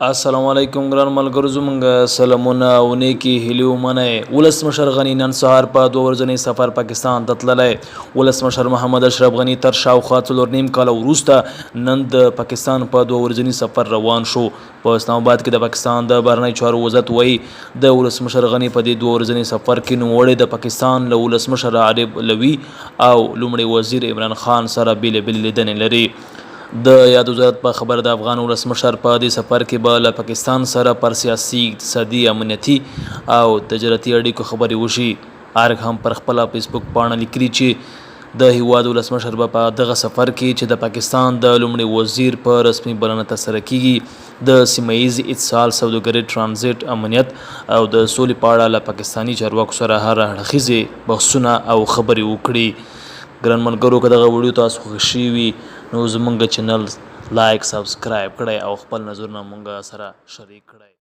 السلام علیکم ګران ملګرو، زمونږ سلامونه او نیکې هیلې ومنئ. ولسمشر غني نن سهار په 2 ورځني سفر پاکستان ته تللی. ولسمشر محمد اشرف غني تر شاوخوا 4.5 کاله وروسته نن د پاکستان په 2 ورځني سفر روان شو. په اسلام آباد کې د پاکستان د بهرنیو چارو وزارت وایي، د ولسمشر غني په دې 2 ورځني سفر کې نوموړی د پاکستان له ولسمشر عارف علوي او لومړي وزیر عمران خان سره بېلې بېلې لیدنې لري. د یاد وزارت په خبره، د افغان ولسمشر په دې سفر کې به له پاکستان سره پر سیاسي، اقتصادي، امنیتي او تجارتي اړیکو خبرې وشي. ارګ هم پر خپله فیسبوک پاڼه لیکلي چې د هیواد ولسمشر به په دغه سفر کې، چې د پاکستان د لومړي وزیر په رسمي بلنه ترسره کیږي، د سیمه ییز اتصال، سوداګرۍ، ترانزیټ، امنیت او د سولې په اړه له پاکستاني چارواکو سره هر اړخیزې بحثونه او خبرې وکړي. ګران ملګرو، که دغه ویډیو تاسو خوښ شوي وي نو زمونږ چینل لایک، سبسکرایب کړئ او خپل نظرونه مونږ سره شریک کړئ.